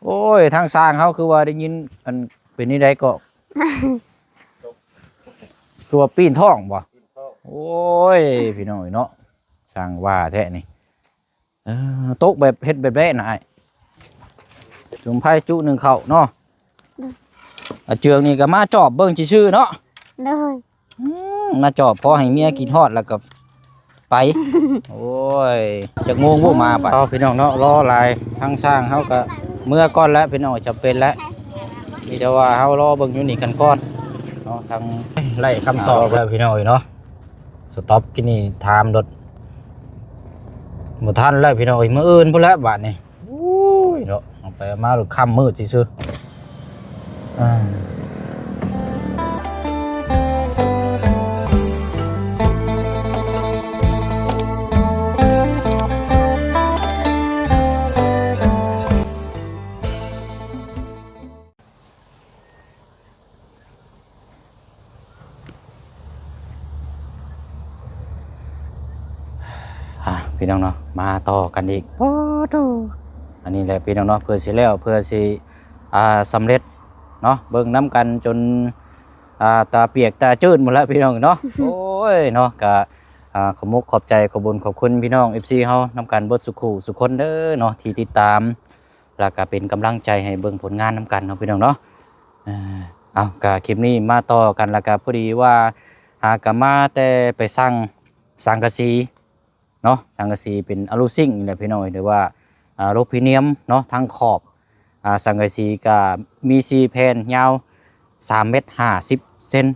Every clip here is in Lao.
ໂອ້ຍ ທາງຊ່າງເຮົາຄືວ່າໄດ້ຍິນ ອັນ ເປັນນີ້ໃດເກາະ ຄືວ່າປີ້ນທ້ອງບໍ່? ໂອ້ຍ ພີ່ນ້ອງເອີຍເນາະ ຊ່າງວ່າແທ້ນີ້. ເອີ ຕົກແບບ ເຮັດແບບໃດນະອ້າຍ? ຈຸ່ມໄຟຈຸໜຶ່ງເຂົ້າເນາະ. ອາເຈືອງນີ້ກໍມາຈອບເບິ່ງຊື່ໆເນາະ. ໂດຍ ອືມ ມາຈອບພໍໃຫ້ເມຍຄິດຮອດແລ້ວກໍໄປ. ໂອ້ຍ ຈັກໂມງບໍ່ມາປະ? ເອົາ ພີ່ນ້ອງເນາະ ລໍຫຼາຍ ທາງຊ່າງເຮົາກໍເມືອກ່ອນແລ້ວ ພີ່ນ້ອງ ຈຳເປັນແລ້ວ. ມີແຕ່ວ່າເຮົາລໍເບິ່ງຢູ່ນີ້ກັນກ່ອນເນາະ ທາງ ໄດ້ຄຳຕອບແລ້ວ ພີ່ນ້ອງເອີຍເນາະ. ສະຕັອບ ກິນນີ້ຖາມໂລດ ບໍ່ທັນແລ້ວ ພີ່ນ້ອງເອີຍ ມື້ອື່ນພຸ້ນແຫຼະບາດນີ້. ໂອ້ຍເນາະ ເອົາໄປເອົາມາໂລດ ຄ່ຳມືດຊື່ໆ. ອ່າ ອ່າ ພີ່ນ້ອງເນາະ ມາຕໍ່ກັນອີກ. ໂອ້ໂຫ ອັນນີ້ແຫຼະ ພີ່ນ້ອງເນາະ ເພື່ອຊິແລ້ວ ເພື່ອຊິ ອ່າ ສຳເລັດເນາະ ເບິ່ງນຳກັນຈົນ ອ່າ ຕາປຽກຕາຈືນໝົດແລ້ວ ພີ່ນ້ອງເນາະ. ໂອ້ຍເນາະ ກະ ອ່າ ຂອບມຸກຂອບໃຈ ຂອບບຸນຂອບຄຸນ ພີ່ນ້ອງ ເອັຟຊີ ເຮົານຳກັນເບິດສູ່ຄູ່ສູ່ຄົນເດີເນາະ ທີ່ຕິດຕາມ ແລ້ວກະເປັນກຳລັງໃຈໃຫ້ເບິ່ງຜົນງານນຳກັນເນາະ ພີ່ນ້ອງເນາະ. ເອົາ ກະຄລິບນີ້ມາຕໍ່ກັນ ແລ້ວກະພໍດີວ່າ ຫາກະມາແຕ່ໄປສັ່ງສັງກະສີເນາະ ສັງກະສີເປັນອາລູຊິງນີ້ແຫຼະ ພີ່ນ້ອງເອີຍ ຫຼືວ່າ ອາ ໂລພີນຽມເນາະ ທັງຂອບ ອາ ສັງກະສີກະມີສີ່ແຜ່ນ ຍາວສາມແມັດຫ້າສິບເຊັນ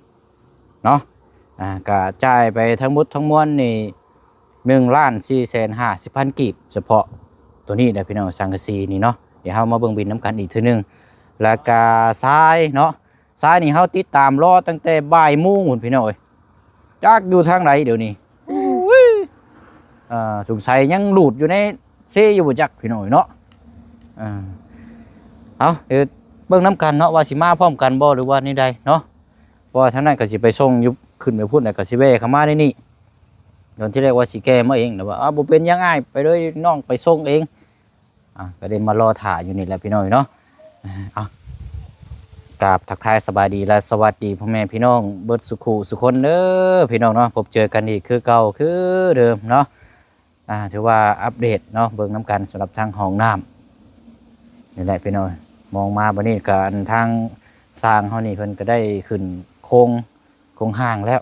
ເນາະ. ອາ ກະຈ່າຍໄປທັງໝົດທັງມວນນີ້ ໜຶ່ງລ້ານສີ່ແສນຫ້າສິບພັນກີບ ສະເພາະໂຕນີ້ນະ ພີ່ນ້ອງ ສັງກະສີນີ້ເນາະ. ດຽວເຮົາມາເບິ່ງບິນນຳກັນອີກເທື່ອໜຶ່ງ ແລ້ວກະຊາຍເນາະ ຊາຍນີ້ເຮົາຕິດຕາມລໍຕັ້ງແຕ່ບ່າຍໂມງພຸ້ນ ພີ່ນ້ອງເອີຍ ຈັກຢູ່ທາງໃດດຽວນີ້. ໂອ້ຍ ອ່າ ສົງໄສຍັງຫຼູດຢູ່ໃນເຊຢູ່ບໍ່ຈັກ ພີ່ນ້ອງເອີຍເນາະ. ອ່າ ເອົາ ດຽວເບິ່ງນຳກັນເນາະ ວ່າຊິມາພ້ອມກັນບໍ່ ຫຼືວ່າແນວໃດເນາະ. ເພາະວ່າທາງນັ້ນກໍຊິໄປສົ່ງຢູ່ ຂຶ້ນໄປພຸ້ນ ແລ້ວກໍຊິແວ່ເຂົ້າມາໃນນີ້. ຕອນທີແລກວ່າຊິແກ່ມາເອງ ແລ້ວວ່າ ອ້າວ ບໍ່ເປັນຫຍັງອ້າຍ ໄປເລີຍ ນ້ອງໄປສົ່ງເອງ. ອ່າ ກໍໄດ້ມາລໍຖ້າຢູ່ນີ້ແຫຼະ ພີ່ນ້ອງເນາະ. ເອົາ ກາບທັກທາຍສະບາຍດີ ແລະ ສະຫວັດດີພໍ່ແມ່ພີ່ນ້ອງເບິດສູ່ຄູ່ສູ່ຄົນເດີ ພີ່ນ້ອງເນາະ. ພົບເຈີກັນອີກຄືເກົ່າຄືເດີມເນາະ. ອ່າ ຖືວ່າອັບເດດເນາະ ເບິ່ງນຳກັນສຳລັບທາງຫ້ອງນ້ຳນີ້ແຫຼະ ພີ່ນ້ອງ. ມອງມາບັດນີ້ກໍ ອັນ ທາງຊ່າງເຮົານີ້ເພິ່ນກໍໄດ້ຂຶ້ນໂຄງ ໂຄງຮ່າງແລ້ວ.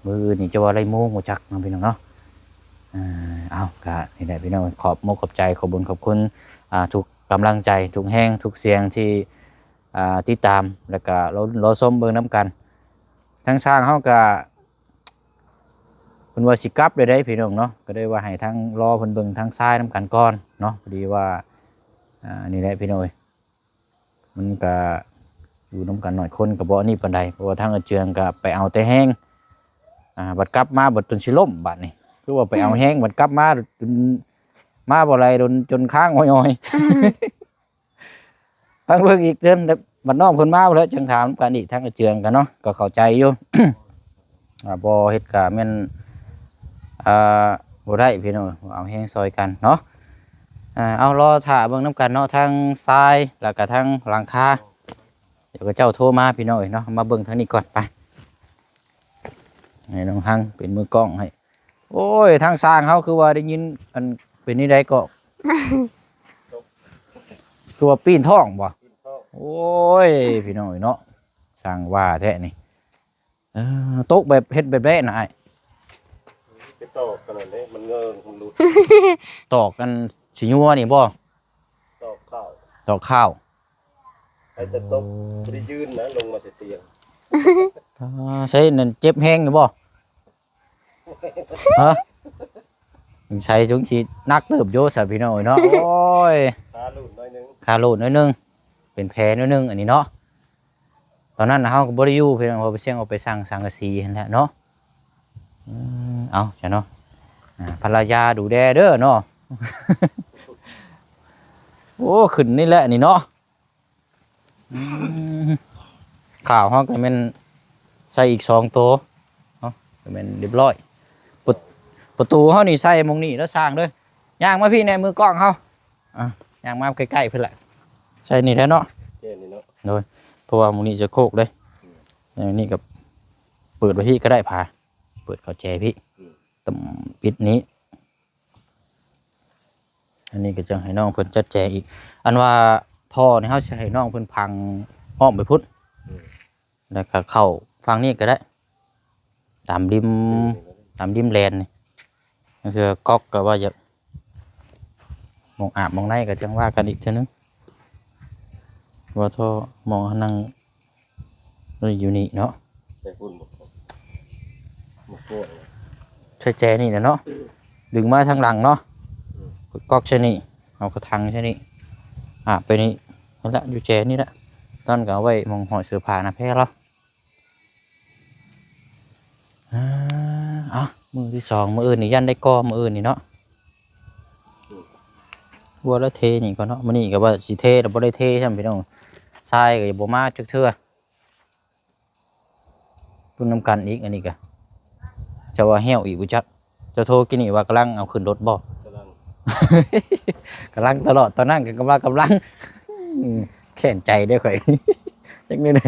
ມື້ອື່ນນີ້ຈະວ່າໄດ້ໂມງບໍ່ຈັກເນາະ ພີ່ນ້ອງເນາະ. ເອົາ ກະນີ້ແຫຼະ ພີ່ນ້ອງ ຂອບມຸກຂອບໃຈ ຂອບບຸນຂອບຄຸນ ອ່າ ທຸກກຳລັງໃຈ ທຸກແຮງ ທຸກສຽງທີ່ ອ່າ ຕິດຕາມ ແລ້ວກະລໍ ລໍຊົມເບິ່ງນຳກັນ. ທາງຊ່າງເຮົາກະ ເພິ່ນວ່າຊິກັບແລ້ວເດ້ ພີ່ນ້ອງເນາະ ກໍໄດ້ວ່າໃຫ້ທາງ ລໍເພິ່ນເບິ່ງທາງຊາຍນຳກັນກ່ອນເນາະ. ພໍດີວ່າ ອ່າ ນີ້ແຫຼະ ພີ່ນ້ອງເອີຍ ມັນກະຢູ່ນຳກັນໜ້ອຍຄົນ ກໍບໍ່ອັນນີ້ປານໃດ ເພາະວ່າທາງອາເຈືອງກໍໄປເອົາແຕ່ແຮງ ອ່າ ບັດກັບມາບັດຈົນຊິລົ້ມ ບາດນີ້ຄືວ່າໄປເອົາແຮງ ບັດກັບມາຈົນ ມາບໍ່ໄຫຼ ຈົນ ຈົນຄ້າງງອຍໆ. ຟັງເບິ່ງອີກເທື່ອ ບັດນ້ອງເພິ່ນມາແລ້ວ ຈັ່ງຖາມກັນອີກ ທາງອາເຈືອງກັນເນາະ ກໍເຂົ້າໃຈຢູ່. ອ່າ ບໍ່ເຮັດກະແມ່ນ ອ່າ ບໍ່ໄດ້ ພີ່ນ້ອງ ເອົາແຮງຊ່ອຍກັນເນາະ. ອ່າ ເອົາ ລໍຖ້າເບິ່ງນຳກັນເນາະ ທາງຊາຍ ແລ້ວກະທາງຫຼັງຄາ. ດຽວເຂົາເຈົ້າໂທມາ ພີ່ນ້ອງເອີຍເນາະ. ມາເບິ່ງທາງນີ້ກ່ອນ ໄປ ໃຫ້ນ້ອງຮັງເປັນມືກ້ອງໃຫ້. ໂອ້ຍ ທາງຊ່າງເຮົາຄືວ່າໄດ້ຍິນ ອັນ ເປັນນີ້ໃດເກາະ ຄືວ່າປີ້ນທ້ອງບໍ່? ປີ້ນທ້ອງ. ໂອ້ຍ ພີ່ນ້ອງເອີຍເນາະ ຊ່າງວ່າແທ້ນີ້. ເອີ ຕົກແບບ ເຮັດແບບໃດນະອ້າຍ? ໄປຕອກກັນນັ້ນເດ້ ມັນເງິງ ມັນຫຼຸດ. ຕອກອັນຊິຍົວນີ້ບໍ່? ຕອກຂ້າວ ຕອກຂ້າວ. ໃຫ້ແຕ່ຕົກ ໂອ້ ບໍ່ໄດ້ຢືນນະ ລົງມາແຕ່ຕຽງ. ອ່າ ໃສ່ນັ້ນເຈັບແຮງຢູ່ບໍ່? ຮະ? ສົງໄສສົງຊິໜັກເຕີບຢູ່ຊະ ພີ່ນ້ອງເອີຍເນາະ. ໂອ້ຍ ຂາຫຼຸດໜ້ອຍໜຶ່ງ ຂາຫຼຸດໜ້ອຍໜຶ່ງ ເປັນແຜໜ້ອຍໜຶ່ງ ອັນນີ້ເນາະ. ຕອນນັ້ນເຮົາກໍບໍ່ໄດ້ຢູ່ ພີ່ນ້ອງ ເພາະວ່າໄປສ່ຽງອອກໄປສັ່ງສັງກະສີຫັ້ນແຫຼະເນາະ. ເອີ ເອົາຊະເນາະ. ອ່າ ພັນລະຍາດູແລເດີເນາະ. ໂອ້ ຂຶ້ນນີ້ແຫຼະນີ້ເນາະ. ອືມ ຂ້າວເຮົາກໍແມ່ນໃສ່ອີກສອງໂຕເນາະ ກໍແມ່ນຮຽບຮ້ອຍ. ປະ ປະຕູເຮົານີ້ໃສ່ໝ່ອງນີ້ແລ້ວ ຊ່າງເດີ. ຍ່າງມາພີ້ແດ່ ມືກ້ອງເຮົາ. ອ່ະ ຍ່າງມາໃກ້ໆ ເພິ່ນແຫຼະ. ໃສ່ນີ້ແຫຼະເນາະ ແຈນີ້ເນາະ ໂດຍ ເພາະວ່າໝ່ອງນີ້ຈະໂຄກເດ້ ອືມ ແລ້ວນີ້ກໍເປີດໄວ້ພີ້ກໍໄດ້ ພາ ເປີດເຂົ້າແຈພີ້ ອືມ ຕ້ອງປິດນີ້ ອັນນີ້ກໍຈັ່ງໃຫ້ນ້ອງເພິ່ນຈັດແຈອີກ ອັນວ່າທໍ່ນີ້ເຮົາຊິໃຫ້ນ້ອງເພິ່ນພັງອ້ອມໄປພຸ້ນ ອືມ ແລ້ວກໍເຂົ້າຝັ່ງນີ້ກໍໄດ້ ຕາມລິມ ຕາມລິມແລນນີ້ ລາງເທື່ອກັອກກໍວ່າຢາກ ໝ່ອງອາບໝ່ອງໃນກໍຈັ່ງວ່າກັນອີກເທື່ອໜຶ່ງ ວ່າທໍ່ໝ່ອງເຮົານັ່ງຢູ່ນີ້ເນາະ ໃສ່ພຸ້ນບໍ່ ບໍ່ກວ້າງ ໃສ່ແຈນີ້ແຫຼະເນາະ ດຶງມາທາງຫຼັງເນາະ ອືມ ກັອກໃສ່ນີ້ ເອົາກະຖັງໃສ່ນີ້ ອາບໄປນີ້ ນັ້ນລະ ຢູ່ແຈນີ້ລະ ຕອນກໍເອົາໄວ້ໝ່ອງຫ້ອຍເສື້ອຜ້ານະແພ້ລາວ ອ່າ ເອົ້າ ມື້ທີສອງ ມື້ອື່ນນີ້ຢ້ານໄດ້ກໍ່ ມື້ອື່ນນີ້ເນາະ ອືມ ວ່າແລ້ວເທນີ້ກ່ອນເນາະ ມື້ນີ້ກໍວ່າຊິເທ ແຕ່ບໍ່ໄດ້ເທຊ້ຳພີ່ນ້ອງ ຊາຍກໍຍັງບໍ່ມາຈັກເທື່ອ ລຸ້ນນຳກັນອີກ ອັນນີ້ກໍ ເຈົ້າວ່າແຫ້ວອີກບໍ່ຈັກ ເຈົ້າໂທກິນນີ້ວ່າກຳລັງເອົາຂຶ້ນລົດບໍ່? ກຳລັງ ກຳລັງຕະຫຼອດ ຕອນນັ້ນກໍວ່າກຳລັງ ອືມ ແຄ້ນໃຈເດ້ຂ້ອຍ ຈັກແນວໃດ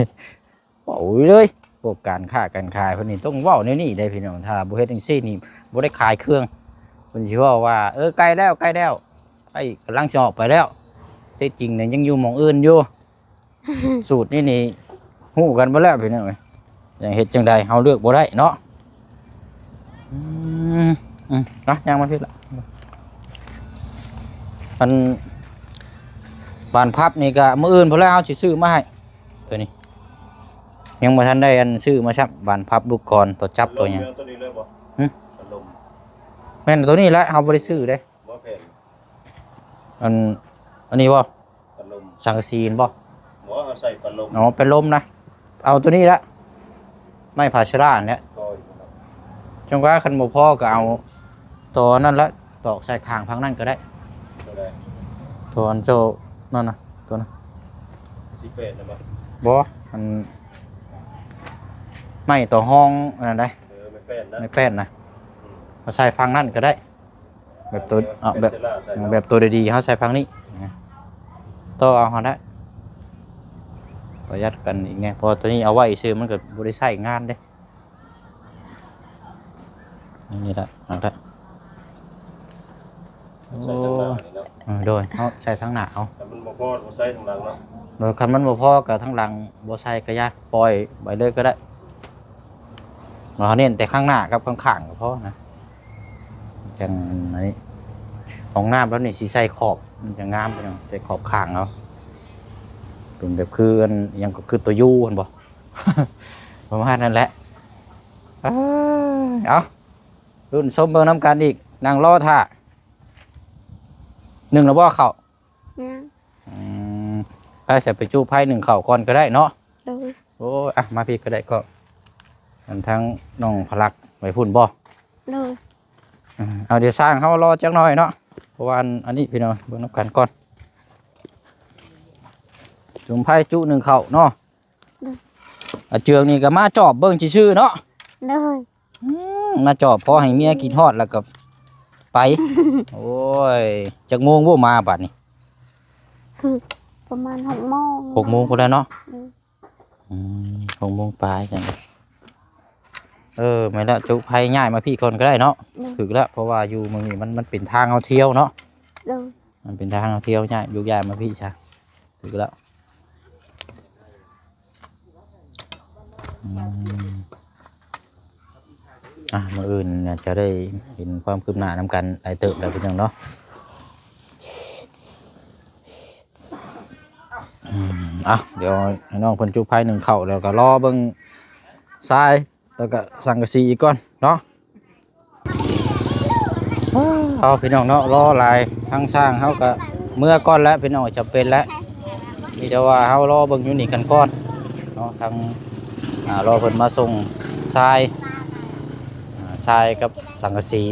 ເວົ້າເລີຍ ພວກການຄ້າການຂາຍເພິ່ນນີ້ຕ້ອງເວົ້າແນວນີ້ເດ້ພີ່ນ້ອງ ຖ້າບໍ່ເຮັດຈັ່ງຊີ້ນີ້ບໍ່ໄດ້ຂາຍເຄື່ອງ ເພິ່ນຊິເວົ້າວ່າ ເອີ ໃກ້ແລ້ວ ໃກ້ແລ້ວ ໃກ້ ກຳລັງຊິອອກໄປແລ້ວ ແຕ່ຈິງນະຍັງຢູ່ໝ່ອງອື່ນຢູ່ ສູດນີ້ນີ້ຮູ້ກັນເບິດແລ້ວພີ່ນ້ອງເອີຍ ຢາກເຮັດຈັ່ງໃດເຮົາເລືອກບໍ່ໄດ້ເນາະ ອືມ ອືມ ນະ ຍ່າງມາພີ້ລະ ອັນ ບານພັບນີ້ກະມື້ອື່ນພຸ້ນແຫຼະ ເຮົາຊິຊື້ມາໃຫ້ ໂຕນີ້ ຍັງບໍ່ທັນໄດ້ອັນຊື້ມາຊ້ຳ ບານພັບລູກກອນ ຕົວຈັບຕົວຫຍັງ ແມ່ນໂຕນີ້ເລີຍບໍ່? ຫຶ? ພັດລົມ ແມ່ນໂຕນີ້ແຫຼະ ເຮົາບໍ່ໄດ້ຊື້ເດ້ ບໍ່ແຜ່ນ ອັນ ອັນນີ້ບໍ່? ພັດລົມ ສັງກະສີຫັ້ນບໍ່? ບໍ່ ເຮົາໃສ່ພັດລົມ ອໍ ພັດລົມນະ ເອົາໂຕນີ້ລະ ໄມ້ພາເຊລາຫັ້ນແຫຼະ ກໍຢູ່ເນາະ ຈັ່ງວ່າຄັນບໍ່ພໍກໍເອົາ ໂຕນັ້ນລະ ຕອກໃສ່ຂ້າງຝັ່ງນັ້ນກໍໄດ້ ໂຕໃດ? ໂຕອັນເຈົ້ານັ້ນນະ ໂຕນັ້ນ ສີ່ແປດນະບໍ່? ບໍ່ ອັນ ໄມ້ຕໍ່ຮອງອັນນັ້ນໃດ ເອີ ໄມ້ແປ້ນນະ ໄມ້ແປ້ນນະ ອືມ ເອົາໃສ່ຝັ່ງນັ້ນກໍໄດ້ ແບບໂຕ ເອົາແບບ ແບບໂຕດີໆ ເຮົາໃສ່ຝັ່ງນີ້ ຕໍ່ເອົາຫັ້ນແຫຼະ ປະຢັດກັນອີກແດ່ ເພາະວ່າໂຕນີ້ເອົາໄວ້ຊື່ ມັນກໍບໍ່ໄດ້ໃຊ້ງານເດ້ ນີ້ລະ ເອົາລະ ໃສ່ທາງໜ້ານີ້ເນາະ ໂອ້ ເອີ ໂດຍ ເຮົາໃສ່ທາງໜ້າເອົາ ຄັນມັນບໍ່ພໍກໍໃສ່ທາງຫຼັງເນາະ ໂດຍ ຄັນມັນບໍ່ພໍກໍທາງຫຼັງບໍ່ໃສ່ກໍຢ່າ ປ່ອຍໄປເລີຍກໍໄດ້ ເຮົາເນັ້ນແຕ່ຂ້າງໜ້າກັບຂ້າງໆກໍພໍນະ ຈັ່ງອັນນີ້ ຫ້ອງນ້ຳແລ້ວນີ້ຊິໃສ່ຂອບ ມັນຈະງາມພີ່ນ້ອງ ໃສ່ຂອບຂ້າງເອົາ ເປັນແບບຄືອັນຫຍັງກໍຄືຕົວ U ຫັ້ນບໍ່ ປະມານນັ້ນແຫຼະ ເອີ ເອົາ ລຸ້ນຊົມເບິ່ງນຳກັນອີກ ນັ່ງລໍຖ້າ ໜຶ້ງແລ້ວບໍ່ເຂົ້າ? ຍັງ ອືມ ໄປ ໃສ່ໄປຈຸໄຟໜຶ້ງເຂົ້າກ່ອນກໍໄດ້ເນາະ ໂດຍ ໂອ້ຍ ອ່ະ ມາພີ້ກໍໄດ້ ກໍອັນທາງນ້ອງພະລັກໄວ້ພຸ້ນບໍ່? ໂດຍ ອືມ ເອົາ ດຽວຊ່າງເຮົາລໍຈັກໜ້ອຍເນາະ ເພາະວ່າອັນ ອັນນີ້ພີ່ນ້ອງເບິ່ງນຳກັນກ່ອນ ຈຸໄຟຈຸໜຶ້ງເຂົ້າເນາະ ໂດຍ ອາເຈືອງນີ້ກໍມາຈອບເບິ່ງຊື່ໆເນາະ ໂດຍ ອືມ ມາຈອບພໍໃຫ້ເມຍຄິດຮອດແລ້ວກໍໄປ ໂອ້ຍ ຈັກໂມງບໍ່ມາບາດນີ້? ປະມານຫົກໂມງ ຫົກໂມງພຸ້ນແຫຼະເນາະ ໂດຍ ອືມ ຫົກໂມງປາຍຈັ່ງ ເອີ ແມ່ນແລ້ວ ຈຸໄຟຍ້າຍມາພີ້ກ່ອນກໍໄດ້ເນາະ ໂດຍ ຖືກແລ້ວ ເພາະວ່າຢູ່ເມືອງນີ້ມັນ ມັນເປັນທາງເຮົາທ່ຽວເນາະ ໂດຍ ມັນເປັນທາງເຮົາທ່ຽວ ຍ້າຍ ຍົກຍ້າຍມາພີ້ຊະ ຖືກແລ້ວ ອືມ ອ່ະ ມື້ອື່ນຈະໄດ້ເຫັນຄວາມຄືບໜ້ານຳກັນຫຼາຍເຕີບແລ້ວພີ່ນ້ອງເນາະ ອືມ ອ່ະ ດຽວໃຫ້ນ້ອງເພິ່ນຈຸໄຟໜຶ້ງເຂົ້າ ແລ້ວກໍລໍເບິ່ງຊາຍ ແລ້ວກໍສັງກະສີອີກກ່ອນເນາະ ເອົາ ພີ່ນ້ອງເນາະ ລໍຫຼາຍ ທາງຊ່າງເຮົາກໍເມືອກ່ອນແລ້ວ ພີ່ນ້ອງ ຈຳເປັນແລ້ວ ມີແຕ່ວ່າເຮົາລໍເບິ່ງຢູ່ນີ້ກັນກ່ອນເນາະ ທາງ ອ່າ ລໍເພິ່ນມາສົ່ງຊາຍ ອ່າ ຊາຍກັບສັງກະສີ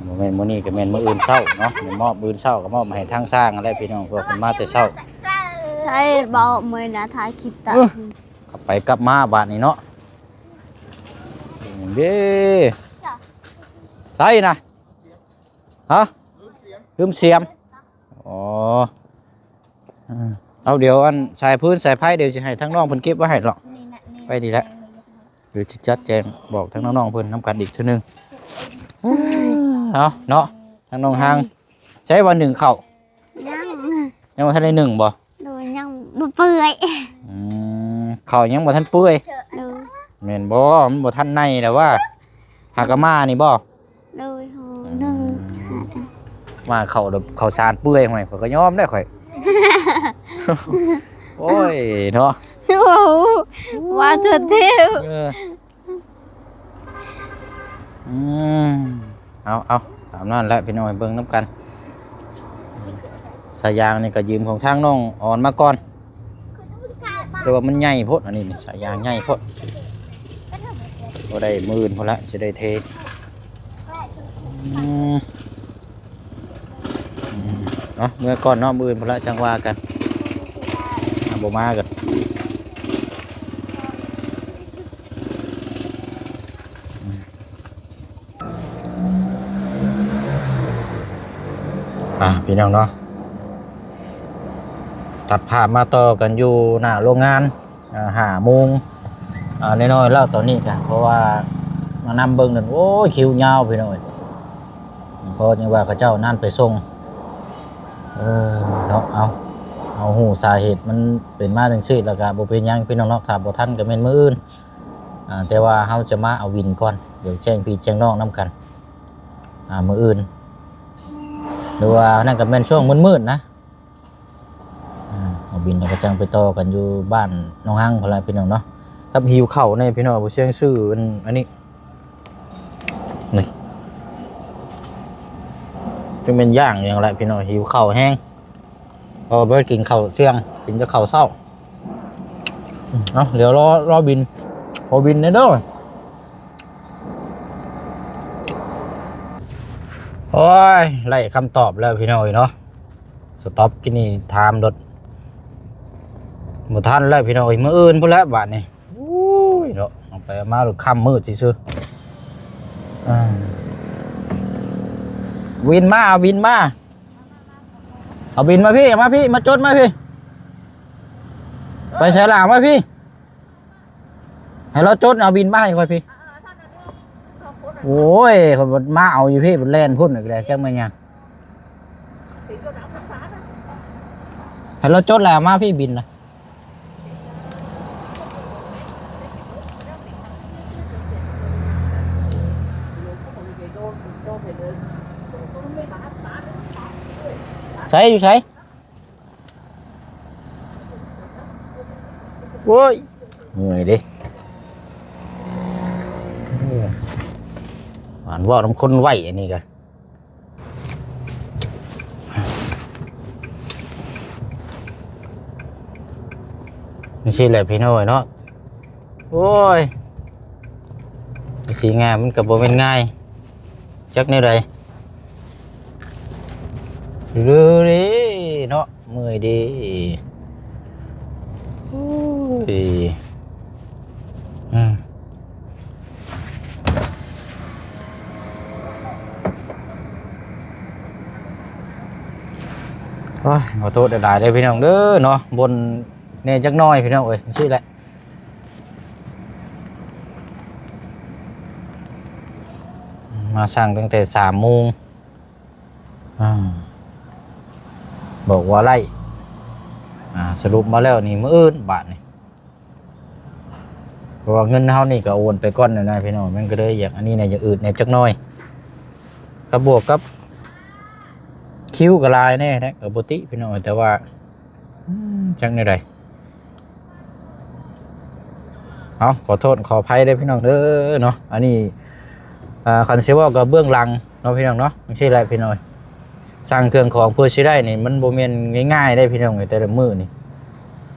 ບໍ່ແມ່ນມື້ນີ້ກໍແມ່ນມື້ອື່ນເຊົ້າເນາະ ແມ່ນມອບມື້ອື່ນເຊົ້າ ກໍມອບໃຫ້ທາງຊ່າງຫັ້ນແຫຼະ ພີ່ນ້ອງ ເພາະເພິ່ນມາແຕ່ເຊົ້າ ໃຊ່ບໍ່ ເມື່ອຍນະ ຖ່າຍຄລິບຕາ ເອີ ກັບໄປກັບມາບາດນີ້ເນາະ ເດ້ ໃສນະ? ຮະ? ລືມສຽມ. ອໍ ເອົາ ດຽວອັນສາຍຟືນສາຍໄຟ ດຽວຊິໃຫ້ທາງນ້ອງເພິ່ນເກັບໄວ້ໃຫ້ເນາະ. ໄວ້ນີ້ແຫຼະ ດຽວຊິຈັດແຈງບອກທາງນ້ອງໆເພິ່ນນຳກັນອີກເທື່ອໜຶ່ງ. ເອົາເນາະ ທາງນ້ອງຮາງ ໃຊ້ວ່າໜຶ້ງເຂົ້າ ຍັງ ຍັງບໍ່ທັນໄດ້ໜຶ້ງບໍ່? ໂດຍ ຍັງບໍ່ເປື່ອຍ. ອືມ ເຂົ້າຍັງບໍ່ທັນເປື່ອຍ. ໂດຍ ແມ່ນບໍ່? ມັນບໍ່ທັນໃນແລ້ວວ່າ ຫາກະມານີ້ບໍ່? ໂດຍ ໂຫ ໜຶ່ງ ມາເຂົ້າແບບເຂົ້າສານເປື່ອຍ ຫ້ວຍ ຂ້ອຍກໍຍອມແລ້ວຂ້ອຍ. ໂອ້ຍເນາະ ໂອ້ໂຫ ວ່າເທີເທວ. ເອີ ອືມ ເອົາ ເອົາ ຕາມນັ້ນແຫຼະພີ່ນ້ອງ ເບິ່ງນຳກັນ. ສາຍຢາງນີ້ກໍຢືມຂອງທາງນ້ອງອອນມາກ່ອນ ແຕ່ວ່າມັນໃຫຍ່ໂພດ ອັນນີ້ນີ້ ສາຍຢາງໃຫຍ່ໂພດ. ບໍ່ໄດ້ ມື້ອື່ນພຸ້ນລະ ຊິໄດ້ເທ. ອືມ ອືມ ເນາະ ເມືອກ່ອນເນາະ ມື້ອື່ນພຸ້ນລະ ຈັ່ງວ່າກັນ. ອ່າ ບໍ່ມາກໍ ອ່າ ພີ່ນ້ອງເນາະ ຕັດພາບມາຕໍ່ກັນຢູ່ໜ້າໂຮງງານ ອ່າ ຫ້າໂມງ ອ່າ ນ້ອຍໆແລ້ວຕອນນີ້ກະ ເພາະວ່າມານຳເບິ່ງນັ້ນ ໂອ້ຍ ຄິວຍາວພີ່ນ້ອງເອີຍ. ເພາະຈັ່ງວ່າເຂົາເຈົ້ານັ້ນໄປສົ່ງ ເອີ ເນາະ ເອົາ ເຮົາຮູ້ສາເຫດມັນເປັນມາຈັ່ງຊີ້ ແລ້ວກະບໍ່ເປັນຫຍັງພີ່ນ້ອງເນາະ ຖ້າບໍ່ທັນກະແມ່ນມື້ອື່ນ. ອ່າ ແຕ່ວ່າເຮົາຈະມາເອົາວິນກ່ອນ ດຽວແຈ້ງພີ່ແຈ້ງນ້ອງນຳກັນ ອ່າ ມື້ອື່ນ ຫຼືວ່ານັ້ນກໍແມ່ນຊ່ວງມືດໆນະ. ອ່າ ເອົາບິນແລ້ວກໍຈັ່ງໄປຕໍ່ກັນຢູ່ບ້ານໜອງຮັງພຸ້ນລະພີ່ນ້ອງເນາະ. ກັບຫິວເຂົ້າແນ່ພີ່ນ້ອງ ບໍ່ຊຽງຊື້ອັນ ອັນນີ້ ນີ້ ຈະແມ່ນຢ່າງຫຍັງລະພີ່ນ້ອງ ຫິວເຂົ້າແຮງ. ເພາະວ່າບໍ່ໄດ້ກິນເຂົ້າທ່ຽງ ກິນແຕ່ເຂົ້າເຊົ້າ. ເອົາ ດຽວລໍ ລໍບິນ ຂໍບິນແດ່ເດີ. ໂອ້ຍ ໄດ້ຄຳຕອບແລ້ວພີ່ນ້ອງເອີຍເນາະ. ສະຕັອບກິນນີ້ຖາມໂລດ ບໍ່ທັນແລ້ວພີ່ນ້ອງເອີຍ ມື້ອື່ນພຸ້ນແຫຼະບາດນີ້. ໂອ້ຍເນາະ ເອົາໄປເອົາມາໂລດ ຄ່ຳມືດຊື່ໆ. ອ່າ ວິນມາ ເອົາວິນມາ. ເອົາບິນມາພີ້ ເອົາມາພີ້ ມາຈົດມາພີ້. ໄປໃສລະ ເອົາມາພີ້ ໃຫ້ລາວຈົດ ເອົາບິນມາໃຫ້ຂ້ອຍພີ້. ໂອ້ຍ ຂ້ອຍມາເອົາຢູ່ພີ້ ແລ່ນພຸ້ນອີກແລ້ວ ຈັກແມ່ນຫຍັງ. ໃຫ້ລາວຈົດແລ້ວ ເອົາມາພີ້ບິນນະ. ໃສ ຢູ່ໃສ? ໂອ້ຍ ເມື່ອຍເດ້ ຫວານເວົ້ານຳຄົນໄວ ອັນນີ້ກະ ຈັ່ງຊີ້ແຫຼະພີ່ນ້ອງເອີຍເນາະ. ໂອ້ຍ ຊິງ່າຍມັນກໍບໍ່ແມ່ນງ່າຍ ຈັກແນວໃດ ເດີເນາະ ເມື່ອຍເດ້. ໂອ້ຍ ອືມ ໂອ້ຍ ຂໍໂທດຫຼາຍໆເດີພີ່ນ້ອງເດີເນາະ ບ່ນແດ່ຈັກໜ້ອຍພີ່ນ້ອງເອີຍ ຈັ່ງຊີ້ແຫຼະ. ມາສັ່ງຕັ້ງແຕ່ສາມໂມງ ອ່າ ບອກວ່າໄດ້ ອ່າ ສະຫຼຸບມາແລ້ວນີ້ ມື້ອື່ນບາດນີ້ ເພາະວ່າເງິນເຮົານີ້ກໍໂອນໄປກ່ອນແລ້ວນະພີ່ນ້ອງ ມັນກໍເລີຍຢາກອັນນີ້ແດ່ ຢາກອືດແດ່ຈັກໜ້ອຍ ກໍບວກກັບຄິວກໍຫຼາຍແດ່ແຫຼະ ກໍບໍ່ຕິພີ່ນ້ອງ ແຕ່ວ່າ ອືມ ຈັກແນວໃດ ເອົາ ຂໍໂທດຂໍອະໄພເດີພີ່ນ້ອງເດີເນາະ. ອັນນີ້ ອ່າ ຄັນຊິເວົ້າກໍເບື້ອງຫຼັງເນາະພີ່ນ້ອງເນາະ ຈັ່ງຊີ້ແຫຼະພີ່ນ້ອງ. ສັ່ງເຄື່ອງຂອງເພື່ອຊິໄດ້ນີ້ ມັນບໍ່ແມ່ນງ່າຍໆເດ້ພີ່ນ້ອງ ແຕ່ລະມື້ນີ້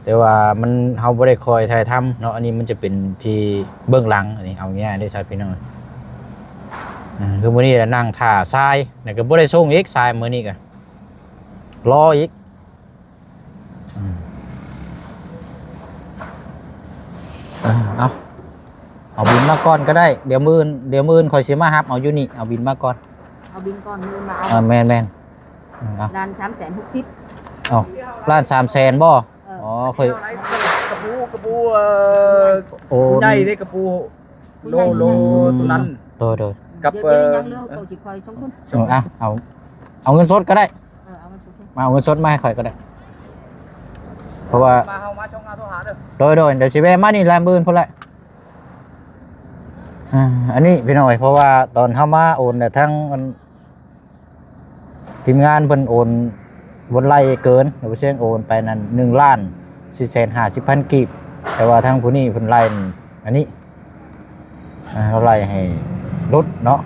ແຕ່ວ່າມັນ ເຮົາບໍ່ໄດ້ຄ່ອຍຖ່າຍທຳເນາະ. ອັນນີ້ມັນຈະເປັນທີ່ເບື້ອງຫຼັງ ອັນນີ້ເອົາງ່າຍໆເດ້ຊະພີ່ນ້ອງ. ອ່າ ຄືມື້ນີ້ລະນັ່ງຖ້າຊາຍ ແລ້ວກໍບໍ່ໄດ້ສົ່ງອີກ ຊາຍມື້ນີ້ກໍລໍອີກ. ອືມ ເອົາ ເອົາບິນມາກ່ອນກໍໄດ້ ດຽວມື້ອື່ນ ດຽວມື້ອື່ນຂ້ອຍຊິມາຮັບເອົາຢູ່ນີ້ ເອົາບິນມາກ່ອນ ເອົາບິນກ່ອນ ມື້ອື່ນມາເອົາ. ເອີ ແມ່ນໆ ອືມ ເອົາ ລ້ານສາມແສນຫົກສິບ. ເອົາ ລ້ານສາມແສນບໍ່? ອໍ ຂ້ອຍ ກະປູ ກະປູ ເອີ ໂອ້ ຜູ້ໃຫຍ່ເດ້ ກະປູ ໂລ ໂລ ໂຕນັ້ນ ໂດຍໆ ກັບ ດຽວ ເອີ ດຽວຍັງເລື່ອງໂຕຊິຄ່ອຍສົ່ງ ເອີ ເອົາ ເອົາ ເອົາເງິນສົດກໍໄດ້ ເອີ ເອົາເງິນສົດ ມາເອົາເງິນສົດມາໃຫ້ຂ້ອຍກໍໄດ້ ເພາະວ່າ ມາ ເຮົາມາສົ່ງ ເຮົາໂທຫາເດີ ໂດຍໆ ດຽວຊິແວ່ມານີ້ແຫຼະ ມື້ອື່ນພຸ້ນແຫຼະ ອ່າ ອັນນີ້ພີ່ນ້ອງເອີຍ ເພາະວ່າຕອນເຮົາມາໂອນແລ້ວ ທາງອັນ ທີມງານເພິ່ນໂອນ ບໍ່ໄລ່ເກີນ ແລ້ວບໍ່ຊຽງໂອນໄປນັ້ນ ໜຶ່ງລ້ານສີ່ແສນຫ້າສິບພັນກີບ ແຕ່ວ່າທາງຜູ້ນີ້ເພິ່ນໄລ່ອັນນີ້ ອ່າ ເຮົາໄລ່ໃຫ້ຫຼຸດເນາະ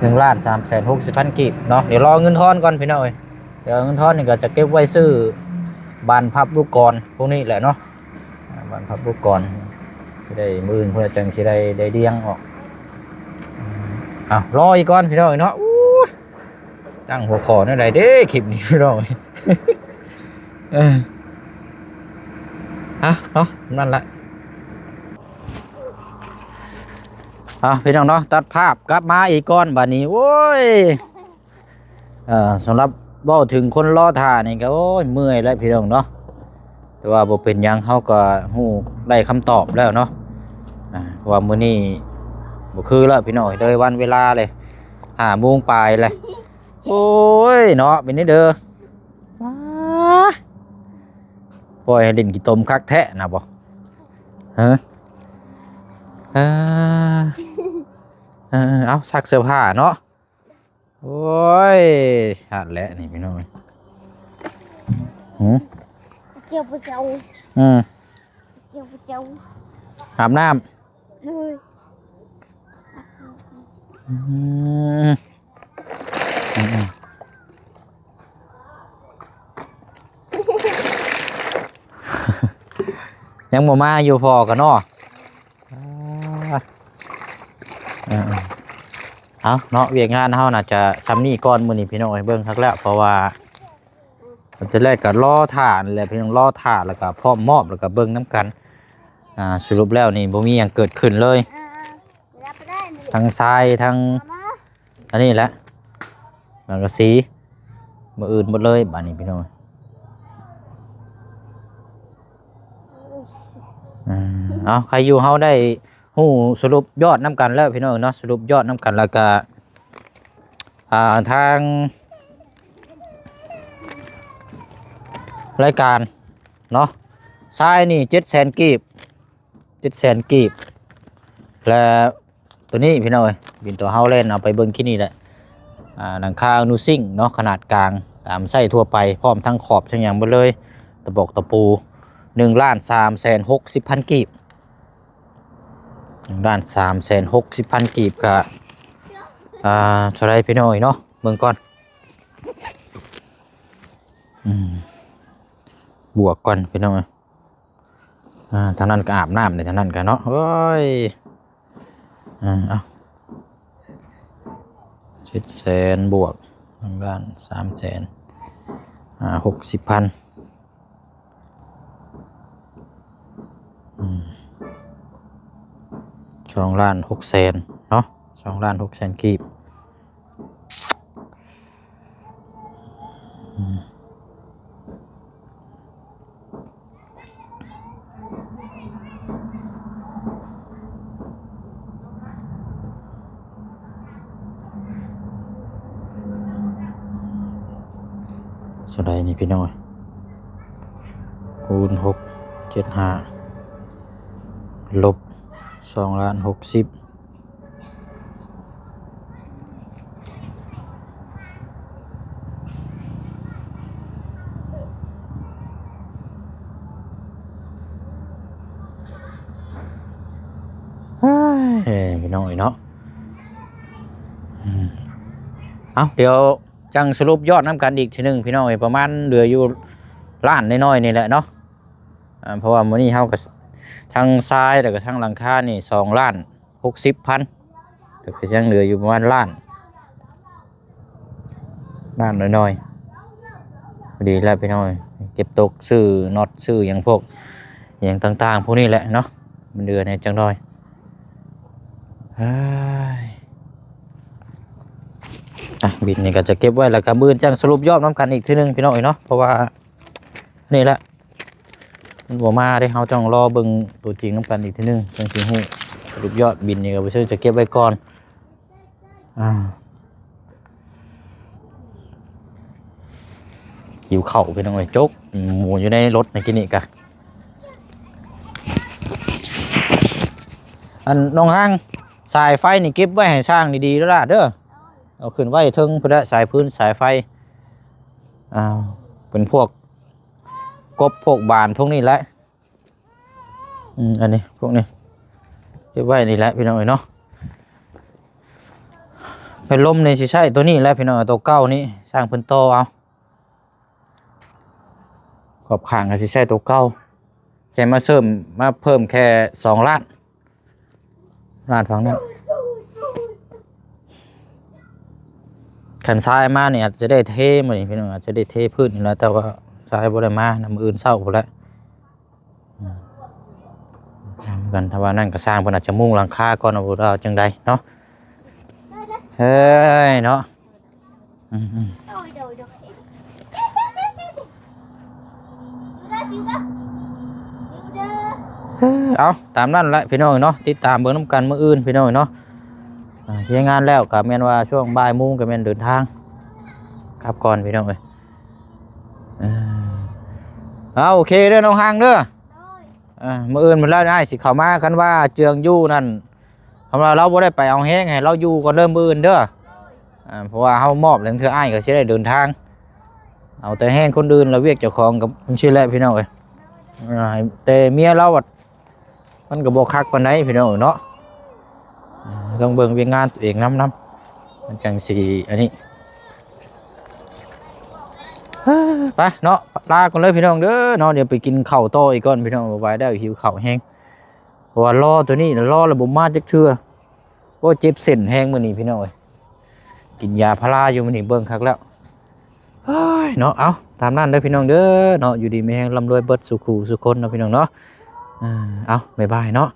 ໜຶ່ງລ້ານສາມແສນຫົກສິບພັນກີບເນາະ ດຽວລໍເງິນທອນກ່ອນພີ່ນ້ອງເອີຍ ດຽວເງິນທອນນີ້ກໍຈະເກັບໄວ້ຊື້ບານພັບລູກກອນພວກນີ້ແຫຼະເນາະ ອ່າ ບານພັບລູກກອນ ຊິໄດ້ມື້ອື່ນພຸ້ນແຫຼະ ຈັ່ງຊິໄດ້ ໄດ້ລຽງອອກ ເອົາ ລໍອີກກ່ອນພີ່ນ້ອງເອີຍເນາະ ໂອ້ຍ ຕັ້ງຫົວຂໍ້ແນວໃດເດ້ຄລິບນີ້ພີ່ນ້ອງ ເອີ ເອົາເນາະ ນັ້ນລະ ເອົາ ພີ່ນ້ອງເນາະ ຕັດພາບກັບມາອີກກ່ອນບາດນີ້ ໂອ້ຍ ເອີ ສຳລັບເວົ້າເຖິງຄົນລໍຖ້ານີ້ກໍ ໂອ້ຍ ເມື່ອຍແຫຼະພີ່ນ້ອງເນາະ ແຕ່ວ່າບໍ່ເປັນຫຍັງ ເຮົາກໍຮູ້ ໄດ້ຄຳຕອບແລ້ວເນາະ ອ່າ ເພາະວ່າມື້ນີ້ບໍ່ຄືແລ້ວພີ່ນ້ອງ ເລີຍວັນເວລາເລີຍ ຫ້າໂມງປາຍແລ້ວ ໂອ້ຍ ເນາະ ເປັນແນວໃດ ວ້າ ປ່ອຍໃຫ້ຫຼິ້ນຂີ້ຕົມຄັກແທ້ນະບໍ່ ຮະ ເອີ ເອີ ເອົາ ຊັກເສື້ອຜ້າເນາະ ໂອ້ຍ ຊາດແຫຼະນີ້ພີ່ນ້ອງ ຫື ເຈົ້າບໍ່ເຈົ້າ ອືມ ເຈົ້າບໍ່ເຈົ້າ ອາບນ້ຳ ໂດຍ ອືມ ອືມ ຍັງບໍ່ມາຢູ່ ພໍ່ກໍເນາະ ອ່າ ເອີ ເອົາເນາະ ວຽກງານເຮົາໜ້າຈະສ່ຳນີ້ກ່ອນມື້ນີ້ພີ່ນ້ອງເອີຍ ເບິ່ງຄັກແລ້ວ ເພາະວ່າ ຕອນແລກກໍລໍຖ້ານັ້ນແຫຼະພີ່ນ້ອງ ລໍຖ້າ ແລ້ວກໍພ້ອມມອບ ແລ້ວກໍເບິ່ງນຳກັນ ອ່າ ສະຫຼຸບແລ້ວນີ້ບໍ່ມີຫຍັງເກີດຂຶ້ນເລີຍ ທັງຊາຍ ທັງ ອັນນີ້ແຫຼະ ສັງກະສີ ມື້ອື່ນໝົດເລີຍບາດນີ້ພີ່ນ້ອງ ອ່າ ເອົາ ໃຄຢູ່ເຮົາໄດ້ຮູ້ສະຫຼຸບຍອດນຳກັນແລ້ວພີ່ນ້ອງເນາະ ສະຫຼຸບຍອດນຳກັນ ແລ້ວກະ ອ່າ ທາງລາຍການເນາະ ຊາຍນີ້ເຈັດແສນກີບ ເຈັດແສນກີບ ແລະ ໂຕນີ້ພີ່ນ້ອງເອີຍ ບິນໂຕເຮົາແລ່ນເອົາໄປເບິ່ງຂີ້ນີ້ແຫຼະ ອ່າ ຫຼັງຄາອະນຸຊິງເນາະ ຂະໜາດກາງ ຕາມໃຊ້ທົ່ວໄປ ພ້ອມທັງຂອບທັງຫຍັງເບິດເລີຍ ຕະປອກຕະປູ ໜຶ່ງລ້ານສາມແສນຫົກສິບພັນກີບ ໜຶ່ງລ້ານສາມແສນຫົກສິບພັນກີບ ກະ ອ່າ ເທົ່າໃດພີ່ນ້ອງເນາະ ເບິ່ງກ່ອນ ອືມ ບວກກ່ອນພີ່ນ້ອງເອີຍ ອ່າ ທາງນັ້ນກໍອາບນ້ຳເດ້ ທາງນັ້ນກໍເນາະ ໂອ້ຍ ອ່າ ເອົາ ເຈັດແສນບວກ ທາງດ້ານສາມແສນ ອ່າ ຫົກສິບພັນ ອືມ ສອງລ້ານຫົກແສນເນາະ ສອງລ້ານຫົກແສນກີບ ອືມ ເທົ່າໃດນີ້ພີ່ນ້ອງ ຄູນຫົກ ເຈັດຫ້າ ລົບສອງລ້ານຫົກສິບ ເອີຍ ພີ່ນ້ອງເອີຍເນາະ ອືມ ເອົາ ດຽວຈັ່ງສະຫຼຸບຍອດນຳກັນອີກທີໜຶ່ງ ພີ່ນ້ອງເອີຍ ປະມານເຫຼືອຢູ່ລ້ານນ້ອຍໆນີ້ແຫຼະເນາະ ອ່າ ເພາະວ່າມື້ນີ້ເຮົາກໍ ທັງຊາຍ ແລ້ວກໍທັງຫຼັງຄານີ້ ສອງລ້ານຫົກສິບພັນ ກໍຄືຍັງເຫຼືອຢູ່ປະມານລ້ານ ນ້ຳນ້ອຍໆ ພໍດີແລ້ວພີ່ນ້ອງ ເກັບຕົກຊື້ນັອດຊື້ຫຍັງພວກຫຍັງຕ່າງໆ ພວກນີ້ແຫຼະເນາະ ມັນເດືອແດ່ຈັກໜ້ອຍ ເອີຍ ອ່ະ ບິນນີ້ກໍຈະເກັບໄວ້ ແລ້ວກໍມື້ອື່ນຈັ່ງສະຫຼຸບຍອດນຳກັນອີກເທື່ອໜຶ່ງ ພີ່ນ້ອງເອີຍເນາະ ເພາະວ່າ ນີ້ແຫຼະ ມັນບໍ່ມາເດ້ ເຮົາຕ້ອງລໍເບິ່ງຕົວຈິງນຳກັນອີກເທື່ອໜຶ່ງ ຈັ່ງຊິຮູ້. ສະຫຼຸບຍອດບິນນີ້ກໍບໍ່ເຊີງຈະເກັບໄວ້ກ່ອນ. ອ່າ ຫິວເຂົ້າພີ່ນ້ອງເອີຍ ຈົກໝູຢູ່ໃນລົດໃນກີ້ນີ້ກະ. ອັນນ້ອງຮັງ ສາຍໄຟນີ້ເກັບໄວ້ໃຫ້ຊ່າງດີໆເດີຫຼ້າເດີ. ເອົາຂຶ້ນໄວ້ເທິງພຸ້ນແຫຼະ ສາຍພື້ນສາຍໄຟ. ອ່າ ເປັນພວກກົບພວກບານພວກນີ້ແຫຼະ. ອືມ ອັນນີ້ພວກນີ້ເກັບໄວ້ນີ້ແຫຼະພີ່ນ້ອງເອີຍເນາະ. ພັດລົມນີ້ຊິໃຊ້ຕົວນີ້ແຫຼະພີ່ນ້ອງ ຕົວເກົ່ານີ້ ຊ່າງເພິ່ນຕໍ່ເອົາ. ຂອບຂ້າງກໍຊິໃຊ້ຕົວເກົ່າ ແຄ່ມາເສີມ ມາເພີ່ມແຄ່ສອງລ້ານ ລ້ານຝັ່ງນັ້ນ. ຄັນຊາຍມານີ້ອາດຈະໄດ້ເທມື້ນີ້ພີ່ນ້ອງ ອາດຈະໄດ້ເທພື້ນນີ້ແຫຼະ ແຕ່ວ່າຊາຍບໍ່ໄດ້ມານຳ ມື້ອື່ນເຊົ້າພຸ້ນແຫຼະ. ອືມ ນຳກັນ ຖ້າວ່ານັ້ນກໍຊ່າງເພິ່ນອາດຈະມຸງຫຼັງຄາກ່ອນ ບໍ່ຮູ້ວ່າຈັ່ງໃດເນາະ. ເຮີ້ຍເນາະ. ອືມໆ ໂດຍ ໂດຍ ໂດຍ ເອີ ເອົາ ຕາມນັ້ນແຫຼະພີ່ນ້ອງເນາະ ຕິດຕາມເບິ່ງນຳກັນມື້ອື່ນພີ່ນ້ອງເນາະ. ອ່າ ເຮັດງານແລ້ວກໍແມ່ນວ່າຊ່ວງບ່າຍໂມງກໍແມ່ນເດີນທາງກັບກ່ອນພີ່ນ້ອງເອີຍ. ເອີ ເອົາ ໂອເຄເດີນ້ອງຮັງເດີ. ໂດຍ ອ່າ ມື້ອື່ນເພິ່ນລາວອ້າຍຊິເຂົ້າມາ ຄັນວ່າເຈືອງຢູ່ນັ້ນ ຄັນວ່າລາວບໍ່ໄດ້ໄປເອົາແຮງ ໃຫ້ລາວຢູ່ກ່ອນເດີມື້ອື່ນເດີ. ໂດຍ ອ່າ ເພາະວ່າເຮົາມອບແລ້ວ ເທື່ອອ້າຍກໍຊິໄດ້ເດີນທາງ ເອົາແຕ່ແຮງຄົນອື່ນ ແລ້ວວຽກເຈົ້າຂອງກໍຈັ່ງຊີ້ແຫຼະພີ່ນ້ອງເອີຍ. ໂດຍ ອ່າ ແຕ່ເມຍລາວ ມັນກໍບໍ່ຄັກປານໃດພີ່ນ້ອງເນາະ. ເອີ ຕ້ອງເບິ່ງວຽກງານຕົວເອງນຳ ນຳ ມັນຈັ່ງຊິອັນນີ້. ເອີ ໄປເນາະ ລາກ່ອນເລີຍພີ່ນ້ອງເດີເນາະ. ດຽວໄປກິນເຂົ້າຕໍ່ອີກກ່ອນພີ່ນ້ອງ ບໍ່ໄຫວແລ້ວ ຫິວເຂົ້າແຮງ. ເພາະວ່າລໍຕົວນີ້ລໍແລ້ວບໍ່ມາຈັກເທື່ອ. ໂອ້ ເຈັບເສັ້ນແຮງມື້ນີ້ພີ່ນ້ອງເອີຍ ກິນຢາພາລາຢູ່ມື້ນີ້ ເບິ່ງຄັກແລ້ວ. ເຮີ້ຍເນາະ ເອົາ ຕາມນັ້ນເດີພີ່ນ້ອງເດີເນາະ. ຢູ່ດີມີແຮງ ລ່ຳລວຍເບິດສູ່ຄູ່ສູ່ຄົນເນາະພີ່ນ້ອງເນາະ. ເອົາ ບາຍບາຍເນາະ.